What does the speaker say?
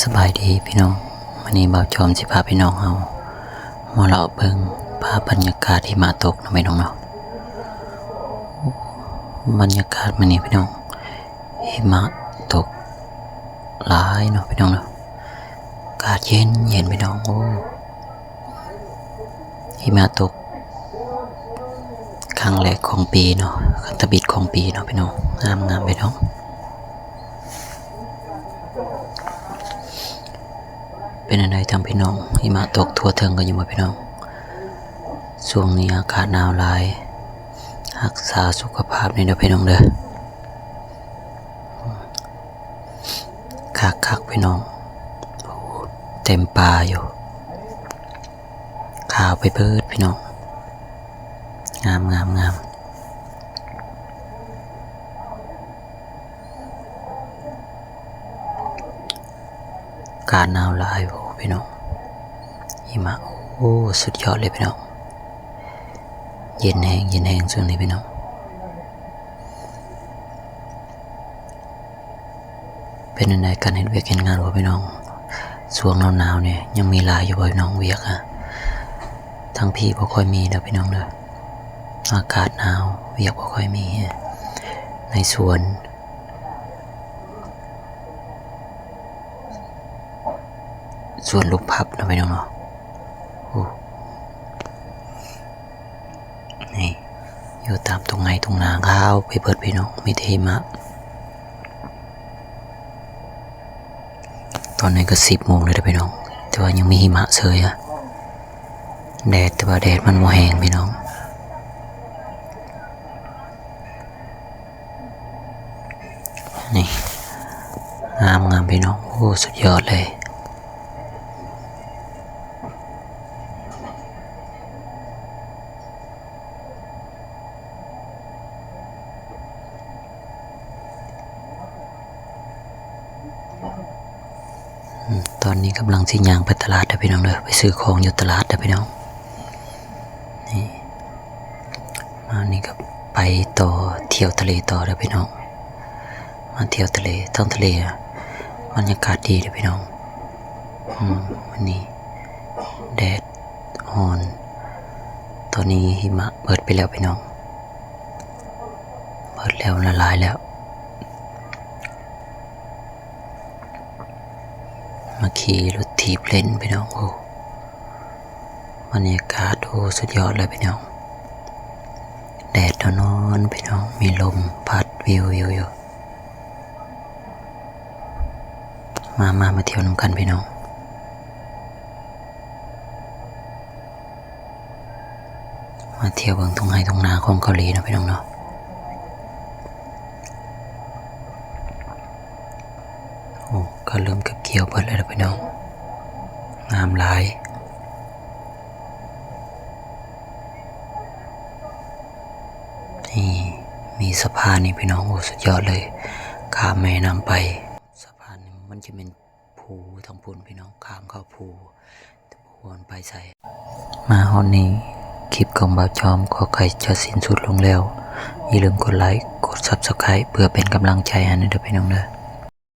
ສະບາຍດີພີ່ນ້ອງ, ມື້ນີ້ບ່າວຈອມຊິພາພີ່ນ້ອງເຮົາມາເລາະເບິ່ງພາບບັນຍາກາດຫິມະຕົກເນາະພີ່ນ້ອງເນາະ. ບັນຍາກາດມື້ນີ້ພີ່ນ້ອງ, ຫິມະຕົກຫຼາຍເນາະພີ່ນ້ອງເນາະ, ອາກາດເຢັນໆ ພີ່ນ້ອງ. ໂອ້ ຫິມະຕົກຄັ້ງແລກຂອງປີເນາະ, ຄັ້ງທຳອິດຂອງປີເນາະພີ່ນ້ອງ. ງາມໆ ພີ່ນ້ອງ. ເປັນຈັ່ງໃດທາງພີ່ນ້ອງ, ຫິມະຕົກທົ່ວເຖິງກັນຢູ່ບໍ່ພີ່ນ້ອງ? ຊ່ວງນີ້ອາກາດໜາວຫຼາຍ, ຮັກສາສຸຂະພາບແດ່ເດີພີ່ນ້ອງເດີ. ຄັກໆ ພີ່ນ້ອງ, ໂອ້ ເຕັມປ່າຢູ່. ຂາວໄປເບີດພີ່ນ້ອງ, ງາມໆໆ. ອາກາດໜາວຫຼາຍ ໂອ້ ພີ່ນ້ອງ, ຫິມະ ໂອ້ ສຸດຍອດເລີຍພີ່ນ້ອງ. ເຢັນແຮງ ເຢັນແຮງຊ່ວງນີ້ພີ່ນ້ອງ. ເປັນຈັ່ງໃດການເຮັດວຽກເຮັດງານບໍ່ພີ່ນ້ອງ? ຊ່ວງໜາວໆ ນີ້ຍັງມີຫຼາຍຢູ່ບໍ່ພີ່ນ້ອງ ວຽກ? ທາງພີ້ບໍ່ຄ່ອຍມີເດີພີ່ນ້ອງເດີ, ອາກາດໜາວ ວຽກບໍ່ຄ່ອຍມີ. ໃນສວນ ສວນລູກພັບເນາະພີ່ນ້ອງເນາະ. ໂອ້ ນີ້ ຢູ່ຕາມທົ່ງໄຮ່ທົ່ງນາ ຂາວໄປເບີດພີ່ນ້ອງ, ມີແຕ່ຫິມະ. ຕອນນີ້ກໍສິບໂມງແລ້ວເດີພີ່ນ້ອງ, ແຕ່ວ່າຍັງມີຫິມະເຊີຍ. ແດດ ແຕ່ວ່າແດດມັນບໍ່ແຮງພີ່ນ້ອງ. ນີ້ ງາມໆ ພີ່ນ້ອງ, ໂອ້ ສຸດຍອດເລີຍ. ອືມ ຕອນນີ້ກຳລັງຊິຍ່າງໄປຕະຫຼາດເດີພີ່ນ້ອງເດີ, ໄປຊື້ຂອງຢູ່ຕະຫຼາດເດີພີ່ນ້ອງ. ນີ້ ມານີ້ກໍໄປຕໍ່ ທ່ຽວທະເລຕໍ່ເດີພີ່ນ້ອງ. ມາທ່ຽວທະເລ, ທາງທະເລບັນຍາກາດດີເດີພີ່ນ້ອງ. ອືມ ມື້ນີ້ແດດຮ້ອນ. ຕອນນີ້ຫິມະເບີດໄປແລ້ວພີ່ນ້ອງ, ເບີດແລ້ວ ລະລາຍແລ້ວ. ມາຂີ່ລົດຖີບຫຼິ້ນພີ່ນ້ອງ. ໂອ້ ບັນຍາກາດ ໂອ້ ສຸດຍອດເລີຍພີ່ນ້ອງ. ແດດນອນໆ ພີ່ນ້ອງ, ມີລົມພັດວິວໆ ຢູ່. ມາ ມາ ມາທ່ຽວນຳກັນພີ່ນ້ອງ. ມາທ່ຽວເບິ່ງທົ່ງໄຮ່ທົ່ງນາຂອງເກົາຫຼີເນາະພີ່ນ້ອງເນາະ. ໂອ້ ກໍເລີ່ມເກັບກ່ຽວເບິດແລ້ວເດີພີ່ນ້ອງ, ງາມຫຼາຍ. ນີ້ ມີສະພານນີ້ພີ່ນ້ອງ, ໂອ້ ສຸດຍອດເລີຍ, ຂ້າມແມ່ນ້ຳໄປ. ສະພານນີ້ມັນຈະແມ່ນ ພູທາງພຸ້ນພີ່ນ້ອງ, ຂ້າມເຂົ້າພູ ແຕ່ບໍ່ຮູ້ວ່າມັນໄປໃສ. ມາຮອດນີ້ ຄລິບຂອງບ່າວຈອມກໍໃກ້ຈະສິ້ນສຸດລົງແລ້ວ. ຢ່າລືມກົດໄລ, ກົດ Subscribe ເພື່ອເປັນກຳລັງໃຈໃຫ້ແດ່ເດີພີ່ນ້ອງເດີ.